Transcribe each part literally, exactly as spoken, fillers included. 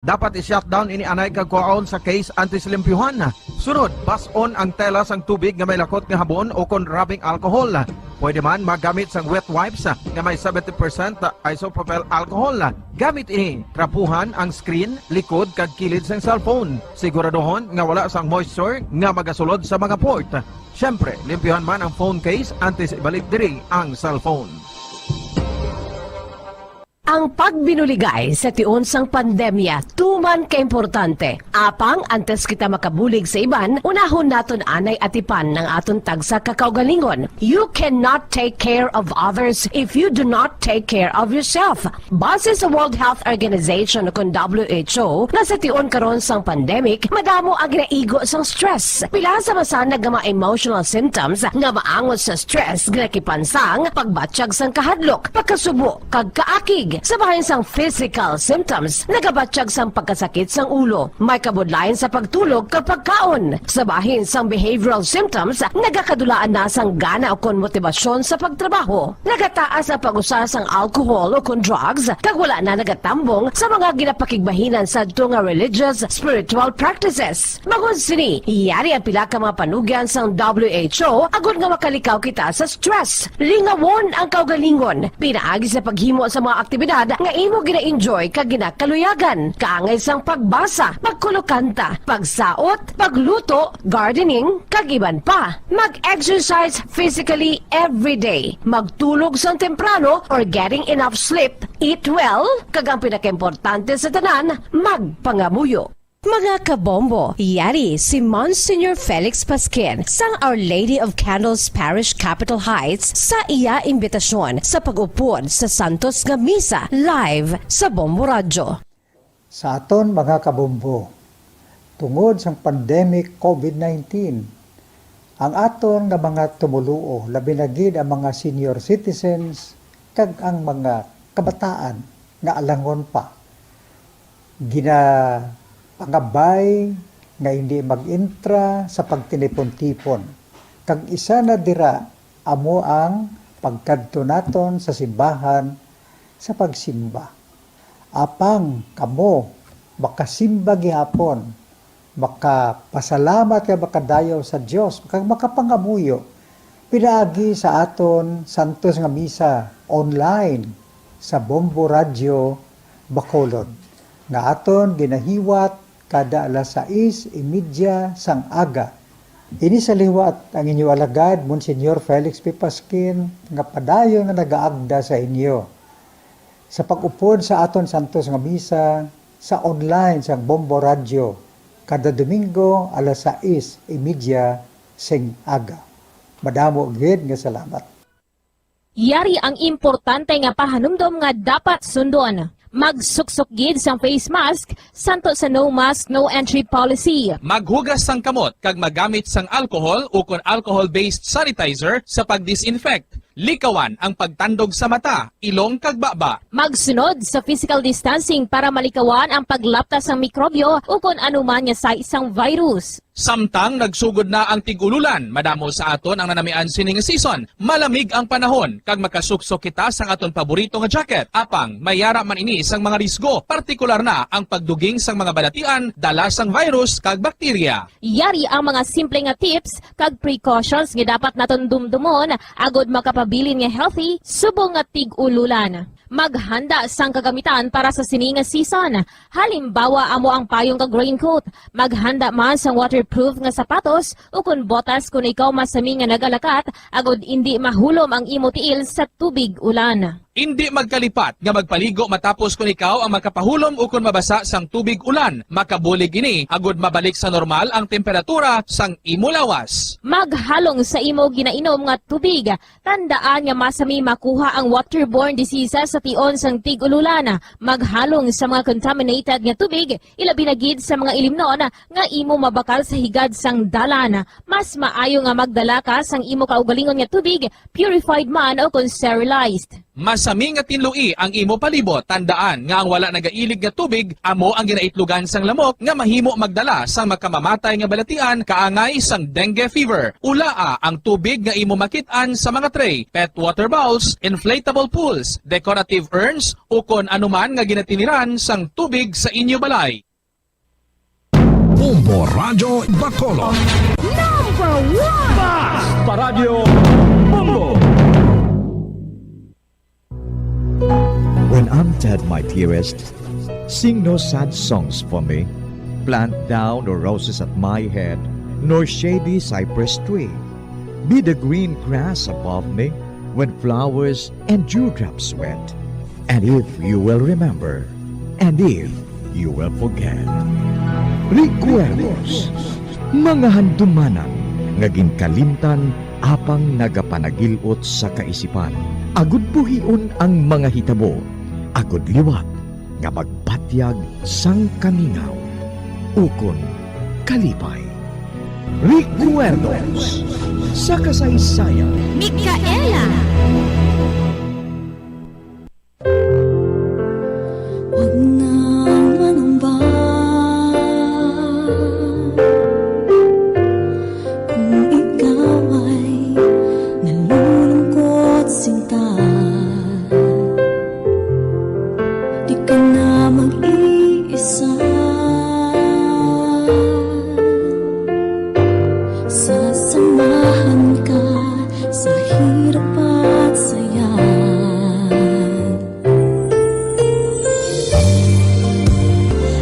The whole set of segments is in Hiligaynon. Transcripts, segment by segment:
Dapat i-shutdown ini anay kag kuhaon sa case antes limpyuhan. Sunod, bas-on ang tela sang tubig nga may lakot nga habon o kon rubbing alcohol. Pwede man magamit sang wet wipes nga may seventy percent isopropyl alcohol. Gamit ini, trapuhan ang screen, likod, kag kilid sang cellphone. Siguraduhon nga wala sang moisture nga magasulod sa mga port. Siyempre, limpyuhan man ang phone case antes ibalik diri ang cellphone. Ang pagbinuligay sa tion sang pandemya tuman ka importante. Apang antes kita makabulig sa iban, unahon naton anay atipan ang aton tagsa ka kaugalingon. You cannot take care of others if you do not take care of yourself. Base sa World Health Organization ukon W H O, nga sa tion karon sang pandemic, madamo ang ginaigo sang stress. Pila sa masanag nga mga emotional symptoms nga maangot sa stress ginakipan sang pagbatyag sang kahadlok, pagkasubo, kag kaakig. Sa bahin sang physical symptoms, nagabatyag sang pagkasakit sang ulo, may kabudlayan sa pagtulog kag pagkaon. Sa bahin sang behavioral symptoms, nagakadulaan na sang gana ukon motibasyon sa pagtrabaho. Nagataas ang pag-usa sang alcohol ukon drugs, kag wala na nagatambong sa mga ginapakigbahinan sadto nga religious, spiritual practices. Bangod sini, yari ang pila ka mga panugyan sang W H O agod nga makalikaw kita sa stress. Lingawon ang kaugalingon pinaagi sa paghimo sa mga aktibidad nga imo gina-enjoy kag ginakaluyagan, kaangay sang pagbasa, pagkulokanta, pagsaot, pagluto, gardening, kag iban pa. Mag-exercise physically every day. Magtulog sang temprano or getting enough sleep, eat well, kag ang pinakaimportante sa tanan, magpangamuyo. Mga kabombo, yari si Monsignor Felix Pasquin sang Our Lady of Candles Parish, Capitol Heights, sa iya imbitasyon sa pag-upod sa Santos nga Misa live sa Bombo Radyo. Sa aton mga kabombo, tungod sang pandemic COVID nineteen, ang aton nga mga tumoluo, labi na gid ang mga senior citizens kag ang mga kabataan nga alangon pa, ginapangabay nga hindi mag-intra sa pagtinipon-tipon, kag isa na dira amo ang pagkadto naton sa simbahan sa pagsimba. Apang kamo makasimba gihapon, makapasalamat kag makadayaw sa Dios, kag makapangamuyo pinaagi sa aton santos nga misa online sa Bombo Radyo Bacolod, nga aton ginahiwat kada alas sais y media sang aga. Ini sa liwat ang inyo alagad, Monsignor Felix P. Pasquin, nga padayon nga nagaagda sa inyo sa pag-upod sa aton santos nga misa sa online sang Bombo Radyo kada Domingo alas sais y media sing aga. Madamo gid nga salamat. Yari ang importante nga pahanumdom nga dapat sundon. Magsuksok gid sang face mask, santo sa no mask, no entry policy. Maghugas sang kamot kag magamit sang alcohol ukon alcohol-based sanitizer sa pag-disinfect. Likawan ang pagtandog sa mata, ilong kag baba. Magsunod sa physical distancing para malikawan ang paglapta sang mikrobyo ukon anuman nga sais sang virus. Samtang nagsugod na ang tig-ululan, madamo sa aton ang nanamian sini nga season. Malamig ang panahon kag makasuksok kita sang aton paborito nga jacket. Apang may yara man ini sang mga risgo, partikular na ang pagduging sang mga balatian dala sang virus kag bakterya. Yari ang mga simple nga tips kag precautions nga dapat naton dumdumon agod makapabilin nga healthy subong nga tig-ululan. Maghanda sang kagamitan para sa sini nga season. Halimbawa amo ang payong kag raincoat. Maghanda man sang waterproof nga sapatos ukon botas kon ikaw masami nga nagalakat agod indi mahulom ang imo tiil sa tubig ulan. Indi magkalipat nga magpaligo matapos kon ikaw ang makapahulom ukon mabasa sang tubig ulan. Makabulig ini agod mabalik sa normal ang temperatura sang imo lawas. Maghalong sa imo ginainom nga tubig. Tandaan nga masami makuha ang waterborne diseases sa tion sang tig-ululan. Maghalong sa mga contaminated nga tubig, ilabi na gid sa mga ilimnon nga imo mabakal sa higad sang dalan. Mas maayo nga magdala ka sang imo kaugalingon nga tubig, purified man o kon sterilized. Masami nga tinloi ang imo palibot. Tandaan nga ang wala nagailig nga tubig amo ang ginaitlogan sang lamok nga mahimo magdala sang makamamatay nga balatian, kaangay sang dengue fever. Ulaa ang tubig nga imo makit-an sa mga tray, pet water bowls, inflatable pools, decorative urns, ukon anuman nga ginatiniran sang tubig sa inyo balay. Bombo Radyo Bacolod. Number one! Basta Radyo Bombo! When I'm dead, my dearest, sing no sad songs for me. Plant thou no roses at my head, nor shady cypress tree. Be the green grass above me when flowers and dewdrops wet. And if you will remember, and if you will forget. Recuerdos, mga handumanan nga ginkalimtan apang nagapanagil-ot sa kaisipan, agud buhion ang mga hitabo, agud liwat nga magbatyag sang kamingaw ukon kalipay. Recuerdos sa kasaysayan. Mikaela. Wag na manumba kung ikaw ay nalulungkot, sinta. Di ka na mag-iisa. Sasamahan ka sa hirap at saya.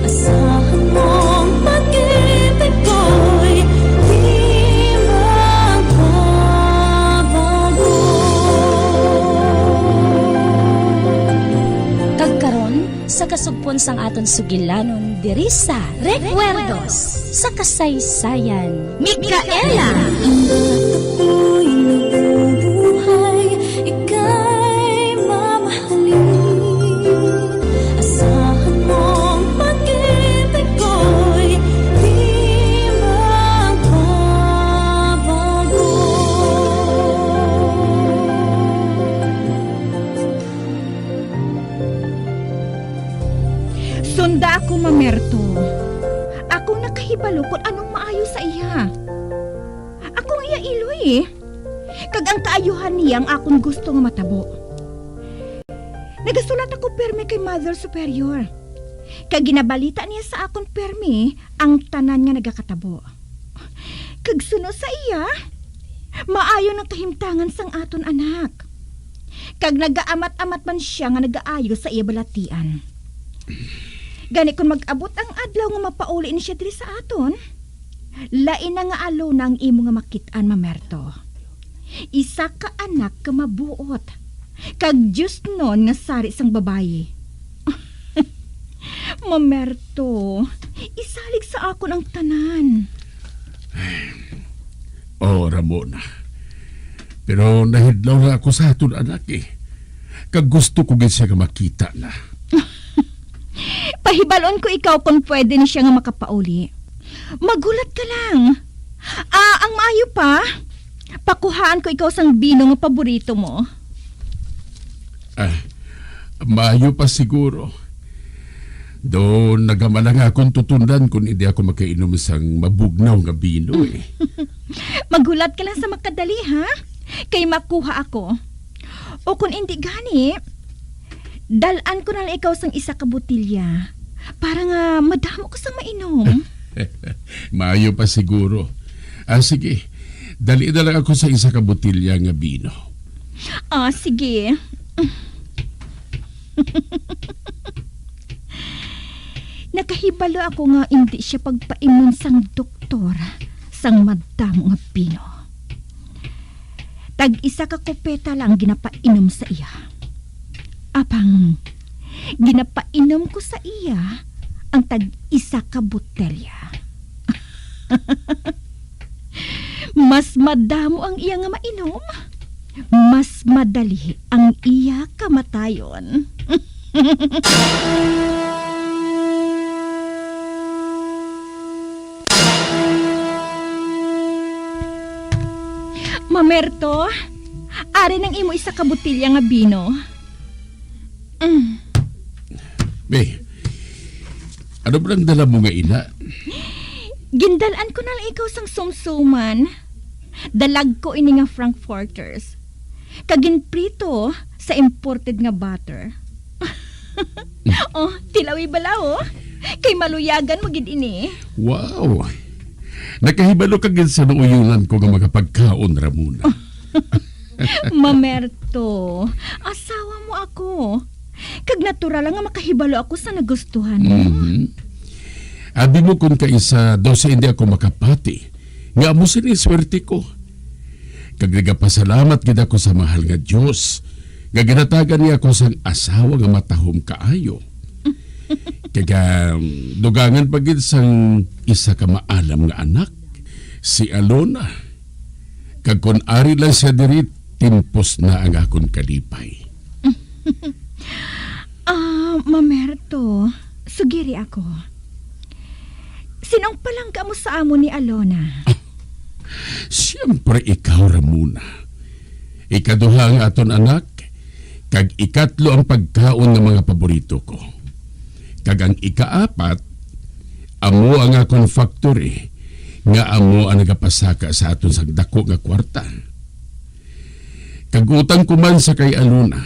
Asahan mong pag-ibig ko'y di magbabago. Kag karon, sa kasugpon sang aton sugilanon diri sa Recuerdos sa Kasaysayan. Mikaela. Hanggat ako'y nabubuhay, ika'y mamahalin. Asahan mong pag-ibig ko'y di magbabago. Sunda ako, Mamerto. Ako nakahibalo kon anong maayo sa iya. Ako ang iya iloy, eh. Kag ang kaayuhan niya ang akon gusto nga matabo. Nagasulat ako pirme kay Mother Superior, kag ginabalita niya sa akon pirme ang tanan nga nagakatabo. Kag suno sa iya, maayo nang kahimtangan sang aton anak, kag nagaamat-amat man sia nga nagaayo sa iya balatian. Gani, kon mag-abot ang adlaw nga mapauli ni sia diri sa aton, lain na nga alona ang imo nga makit-an, Mamerto. Isa ka anak nga mabuot, kag diosnon nga sari sang babayi. Mamerto, isalig sa akon ang tanan. Oh, Ramona. Pero nahidlaw lang ako sa aton anak, eh. Kag gusto ko gid siya nga makita na. Pahibalon ko ikaw kon pwede ni siya nga makapauli. Maghulat ka lang. Ah, ang maayo pa, pakuhaan ko ikaw sang bino nga paborito mo. Ah, maayo pa siguro. Do nagamalang akon tutundan kon indi ako makainom sang mabugnaw nga bino, eh. Maghulat ka lang sa makadali, ha? Kay makuha ako. O kon indi gani, dal-an ko na lang ikaw sang isa ka botelya para nga madamo ka sang mainom. Maayo pa siguro. Ah, sige. Dali na lang ako sa isa ka botelya nga bino. Ah, sige. Nakahibalo ako nga indi siya pagpaimnon sang doktor sang madamo nga bino. Tag isa ka kupeta lang ang ginapainom sa iya. Apang ginapainom ko sa iya ang tag isa ka botelya. Mas madamo ang iya nga mainom, mas madali ang iya kamatayon. Mamerto, ari nang imo isa ka botelya nga bino. Mm. Be, ano ba nang dala mo nga ina? Gindalan ko na lang ikaw sang sumsuman. Dalag ko ini nga frankfurters. Kag ginprito sa imported nga butter. Oh, tilawi bala, oh. Kay maluyagan mo gid ini. Wow! Nakahibalo ka gid sa nauyonan ko nga mga pagkaon, Ramona. Mamerto, asawa mo ako. Kag natural lang nga makahibalo ako sa nagustuhan mo. Mhm. Abi mo, kon kaisa daw sa hindi ako makapati, nga amo sini swerte ko. Kag nagapasalamat gid ako sa mahal nga Dios nga ginatagan niya ako sang asawa nga matahom kaayo. Kag, um, dugangan pa gid sang isa ka maalam nga anak, si Alona. Kag kon ari lang siya diri, timpos na ang akon kalipay. Ah, Mamerto, sugiri ako. Sin-o ang palangga mo sa amo ni Alona? Siyempre ikaw, Ramona. Ikaduha ang aton anak, kag ikatlo ang pagkaon nga mga paborito ko. Kag ang ikaapat, amo ang akon factory, nga amo ang nagapasaka sa aton sang dako nga kwarta. Kag utang ko man sa kay Alona,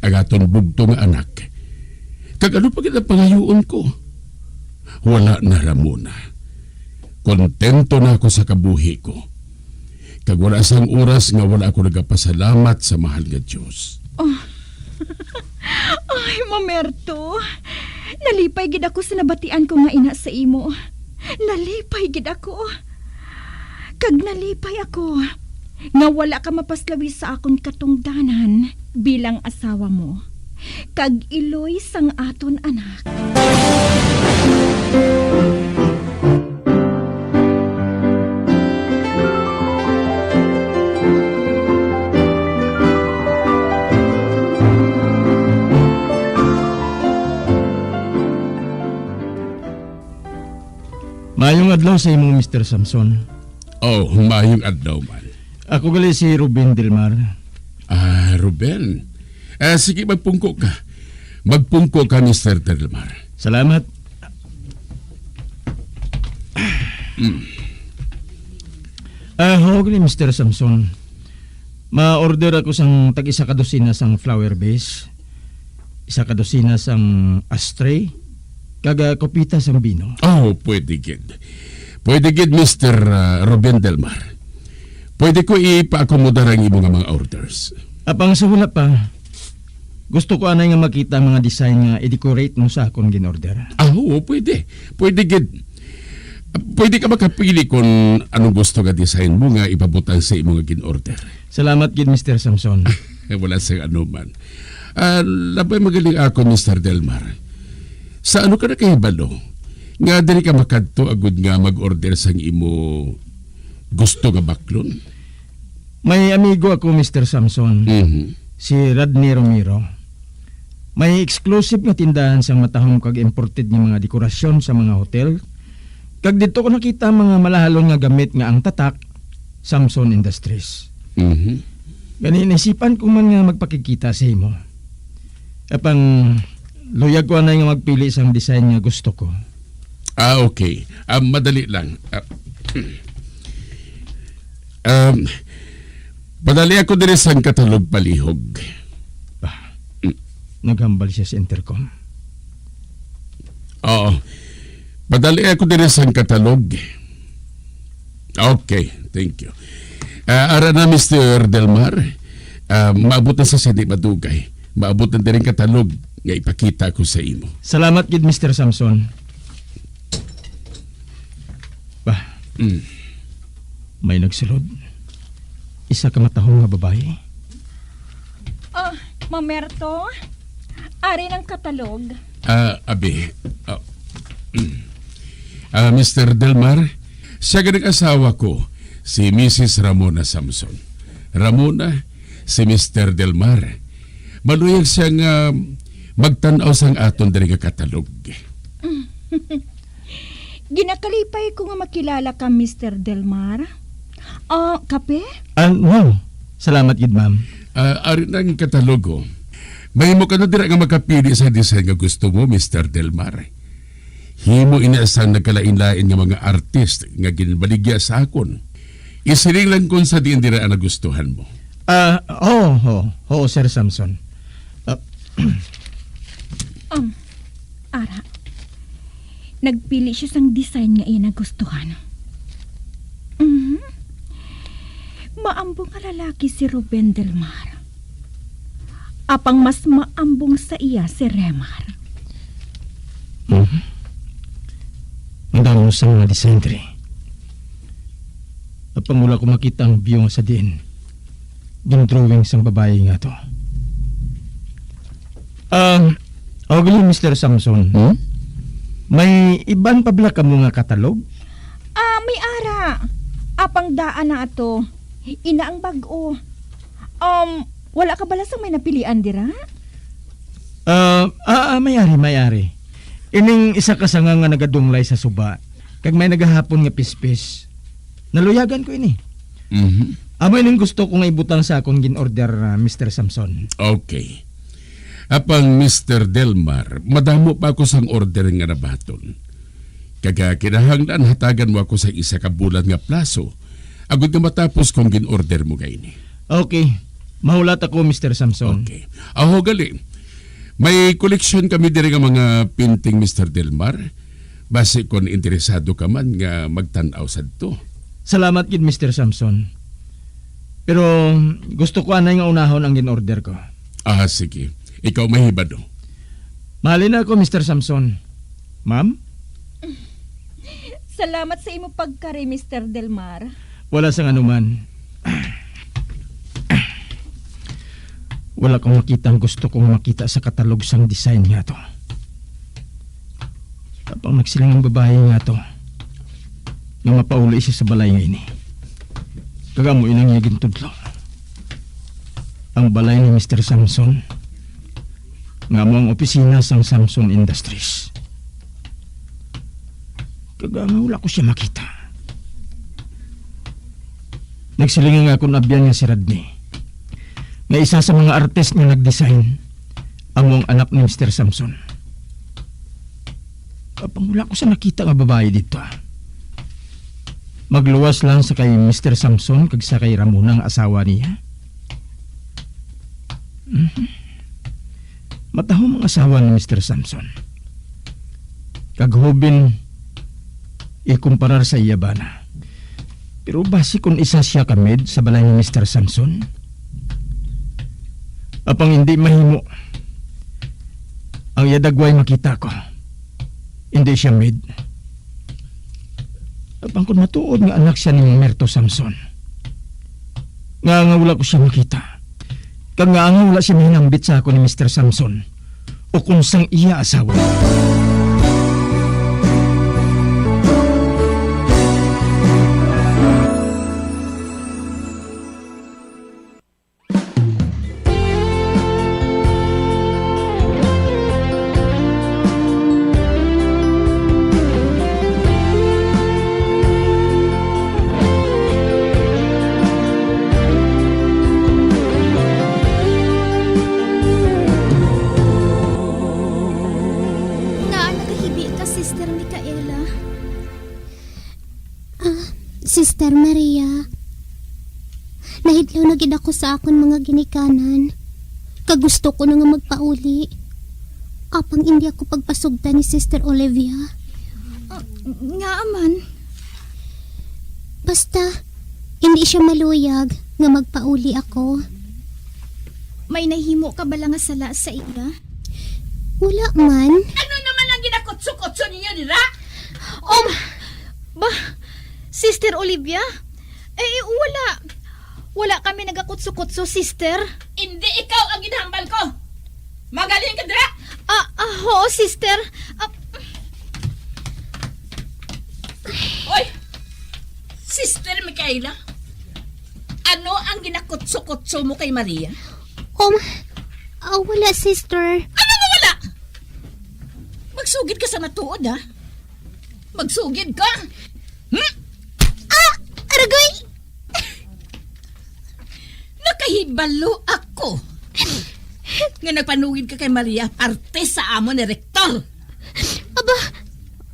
ang aton bugto nga anak. Kag ano pa gid ang pangayoon ko? Wala na, Ramona. Kontento na ako sa kabuhi ko. Kag wala sang oras nga wala ako nagapasalamat sa mahal nga Dios. Oh. Ay, Mamerto. Nalipay gid ako sa nabatian ko nga ina sa imo. Nalipay gid ako. Kag nalipay ako nga wala ka mapaslawi sa akon katungdanan bilang asawa mo. Kag iloy sang aton anak. Maayong adlaw sa imo, Mister Samson. Oh, maayong adlaw man. Ako gali si Ruben Del Mar. Ah, Ruben. Ah, sige, magpungko ka. Magpungko ka, Mister Del Mar. Salamat. Mm. Ah, huwag ni Mister Samson. Ma-order ako sang tag-isa ka dosina sang flower vase, isa ka dosina sang ashtray, kag, ah, kupita sang bino. Oh, pwede gid. Pwede gid, Mister, ah, Ruben Del Mar. Pwede ko ipaakomodar ang imo nga mga orders. Apang sa wala pa, gusto ko anay nga makita ang mga design nga i-decorate mo sa akon gin-order. Ah, oo, pwede. Pwede gid. Pwede ka makapili kung anong gusto nga design mo nga ipabutang sa imo nga gin-order. Salamat gid, Mister Samson. Wala sing anuman. Ah, labay magaling ako, Mister Del Mar. Sa ano ka nakahibalo nga diri ka makadto agud nga mag-order sang imo gusto nga baklon? May amigo ako, Mister Samson, Mhm. si Rodney Romero. May exclusive nga tindahan sang matahom kag imported nga mga dekorasyon sa mga hotel, kag didto ko nakita ang mga malahalon nga gamit nga ang tatak, Samson Industries. Mhm. Gani, naisipan ko man nga magpakigkita sa imo. Apang luyag ko anay nga magpili sang design nga gusto ko. Ah, okay. Ah, madali lang. Ah, um, padali ako diri sang katalog palihog. Ah, Mm. naghambal siya sa intercom. Oo. Padali ako diri sang katalog. Okay, thank you. Ah, ara na, Mister Del Mar. Ah, maabot na sa sini madugay. Maabot na diri ang katalog nga ipakita ko sa imo. Salamat gid, Mister Samson. Bah, Mm. may nagsulod. Isa ka matahong nga babayi. Ah, Mamerto, ari ang katalog. Ah, abi. Ah, mm. Ah, Mister Del Mar, siya gid ang asawa ko, si Missus Ramona Samson. Ramona, si Mister Del Mar. Maluyag siya nga magtan-aw sang aton diri nga katalog. Ginakalipay ko nga makilala ka, Mister Del Mar. Ah, kape? Ah, no. Salamat gid, ma'am. Ah, ari na ang katalogo. Mahimo ka na dira nga makapili sa design nga gusto mo, Mister Delmar. Himo ina sang nagkalain-lain nga mga artist nga ginbaligya sa akon. Isiling lang kung sa diin dira ang nagustuhan mo. Ah, oo, oo, oo, Sir Samson. Ah, Um, ara. Nagpili siya sang design nga iya nagustuhan. Mhm. Maambong nga lalaki si Ruben Del Mar. Apang mas maambong sa iya si Remar. Mhm. Ang damo sa mga design diri. Apang wala ko makita ang view nga sa diin gindrawing sang babayi nga to. Um, okay, Mister Samson. Hmm? May iban pa bala kamo nga katalog? Ah, may ara. Apang daan na ato. Ina ang bag-o. Um, wala ka bala sang may napilian dira? Ah, ah, ah, may ari, may ari. Ining isa ka sanga nga nagadunglay sa suba, kag may nagahapon nga pispis. Naluyagan ko ini. Mhm. Amo ining gusto ko nga ibutang sa akon gin-order, ah, Mister Samson. Okay. Apang, Mister Delmar, madamo pa ako sang order nga nabaton. Kag, ah, kinahanglan hatagan mo ako sa isa ka bulan nga plaso, agod nga matapos kong gin-order mo nga ini. Okay. Mahulat ako, Mister Samson. Okay. Aho gali. May koleksyon kami diri nga mga painting, Mister Delmar. Basi kon interesado ka man nga magtan-aw sadto. Salamat gid, Mister Samson. Pero gusto ko anay nga unahon ang gin-order ko. Ah, sige. Ikaw mahibalo. Mahalin na ako, Mister Samson. Ma'am? Salamat sa imo pagkari, Mister Delmar. Wala sang anuman. Wala kong makita ang gusto kong makita sa katalog sang design nga to. Apang nagsiling ang babayi nga to nga mapauli siya sa balay nga ini. Kag amo inang iya gintudlo. Ang balay ni Mister Samson, nga amo ang opisina sang Samson Industries. Kag, ah, wala ko siya makita. Nagsiling ang akon abyan nga si Rodney, nga isa sa mga artist nga nag-design, amo ang anak ni Mister Samson. Apang wala ko sa nakita nga babayi dito, ah. Magluwas lang sa kay Mister Samson kag sa kay Ramona nga asawa niya. Mhm. Matahom ang asawa ni Mister Samson. Kag hoben ikumparar sa iya bana. Pero basi kon isa siya ka maid sa balay ni Mister Samson? Apang hindi mahimo. Ang iya dagway makita ko. Hindi siya maid. Apang kon matuod nga anak siya ni Merto Samson, nga, nga wala ko siya makita, kag nga, nga wala siya mahinambit sa ako ni Mister Samson, o kung sang iya asawa. Ngaa nagahibi ka, Sister Micaela? Ah, Sister Maria, nahidlaw na gid ako sa akon mga ginikanan, kag gusto ko na nga magpauli. Apang indi ako pagpasugta ni Sister Olivia. Ah, ngaa man? Basta, indi siya maluyag nga magpauli ako. May nahimo ka bala nga sala sa iya? Wala man. Ano naman ang ginakutso-kutso ninyo dira? Um, ba, Sister Olivia? Eh, wala. Wala kami nagakutso-kutso, sister. Hindi ikaw ang ginahambal ko. Magaling ka dira. Ah, ah, oo, sister. Ah, Oy! Sister Micaela, ano ang ginakutso-kutso mo kay Maria? Um, ah, wala, sister. Ano nga wala? Magsugid ka sa matuod, ha? Magsugid ka? Hmm? Ah! Aragay! Nakahibalo ako. nga nagpanugid ka kay Maria, parte sa amo ni Rector. Aba,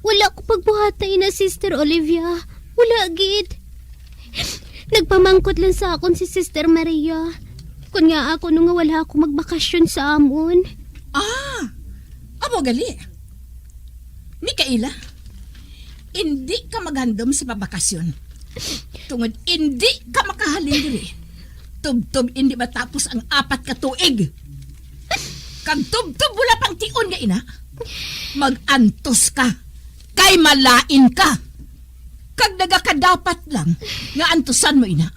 wala ko pagbuhata ina, Sister Olivia. Wala gid. Nagpamangkot lang sa akon si Sister Maria. Kun nga ako nung nga wala ako magbakasyon sa amon. Ah, amo gali. Mikaela, indi ka maghandom sa pabakasyon. Tungod indi ka makahalin diri, tubtob indi matapos ang apat ka tuig. Kag tubtob wala pang tion nga ina, mag-antos ka, kay malain ka. Kag nagakadapat lang nga antusan mo ina.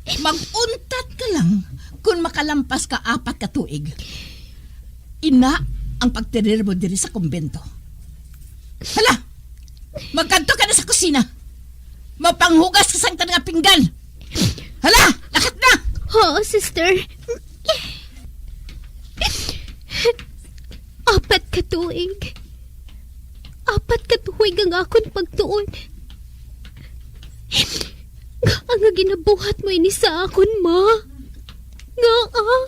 Mag-untat ka lang kun makalampas ka apat ka tuig. Ina ang pagtener mo diri sa kumbento. Hala! Magkadto ka na sa kusina. Mapanghugas ka sang tanan nga pinggan. Hala! Lakat na! Oo, sister. Apat ka tuig. Apat ka tuig ang akon pagtuon. Nga, nga ginabuhat mo ini sa akon, ma? Nga, ah?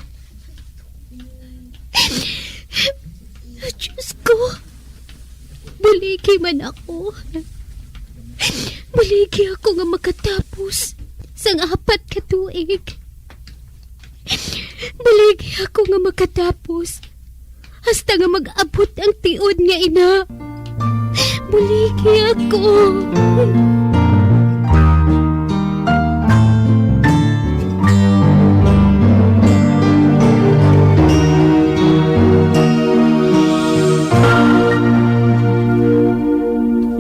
Diyos ko, buligi man ako. Buligi ako nga makatapos sang apat ka tuig. Buligi ako nga makatapos hasta nga mag-abot ang tiod nga ina. Buligi ako.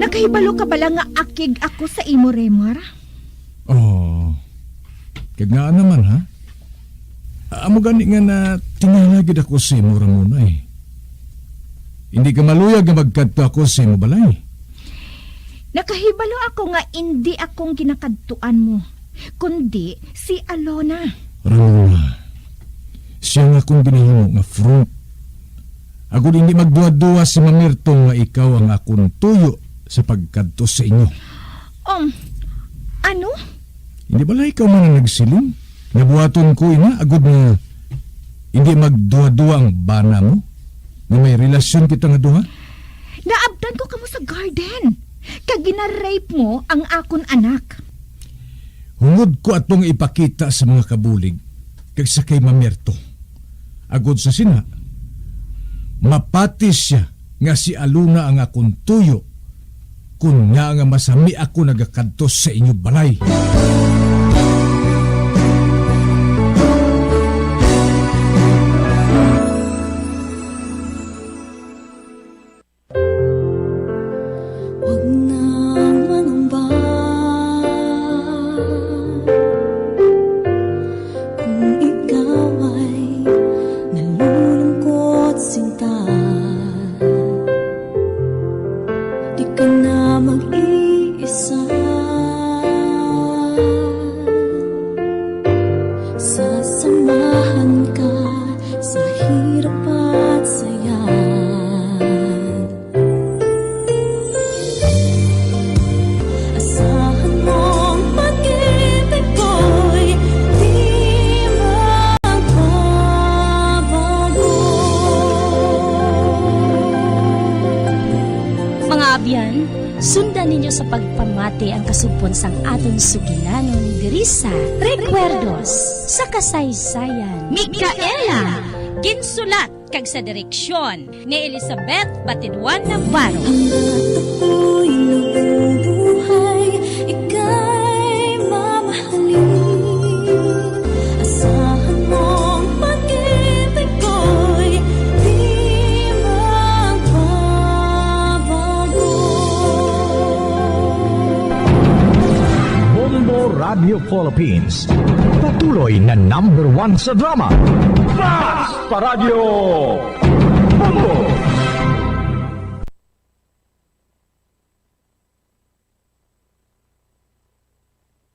Nakahibalo ka bala nga akig ako sa imo, Remar? Oh, kag ngaa naman, ha? Amo gani nga natingala gid ako sa imo, Ramona, eh. Hindi ka maluyag nga magkadto ako sa imo balay. Nakahibalo ako nga indi akong ginakadtuan mo, kundi si Alona. Ramona, siya nga akong ginahimo nga front. Agod hindi magduha-duha si Mamerto nga ikaw ang akon tuyo sa pagkadto sa inyo. Um, ano? Hindi bala ikaw man ang nagsiling nga buhaton ko ina agod nga hindi magduha-duha ang bana mo nga may relasyon kita nga duha? Naabtan ko kamo sa garden, kag ginarape mo ang akon anak. Hungod ko ato nga ipakita sa mga kabulig kag sa kay Mamerto. Agod sa sina, mapati siya nga si Alona ang akon tuyo, kun nga nga masami ako nagakadto sa inyo balay. Huwag nang mangamba kung ikaw ay nalulungkot, sinta. Di ka na mag-iisa. Sasamahan ka sa hirap at saya. Asahan mong pag-ibig ko'y di magbabago. Mga abyan, sundan ninyo sa pagpamati ang kasugpon sang aton sugilanon diri sa Recuerdos sa Kasaysayan. Mikaela, ginsulat kag sa direksyon ni Elizabeth Batidwan Navarro. Hanggat ako'y nabubuhay, ika'y mamahalin. Asahan mong pag-ibig ko'y di magbabago. Bombo Radio Philippines, patuloy na number one sa drama. Bats Paradyo! Bombo!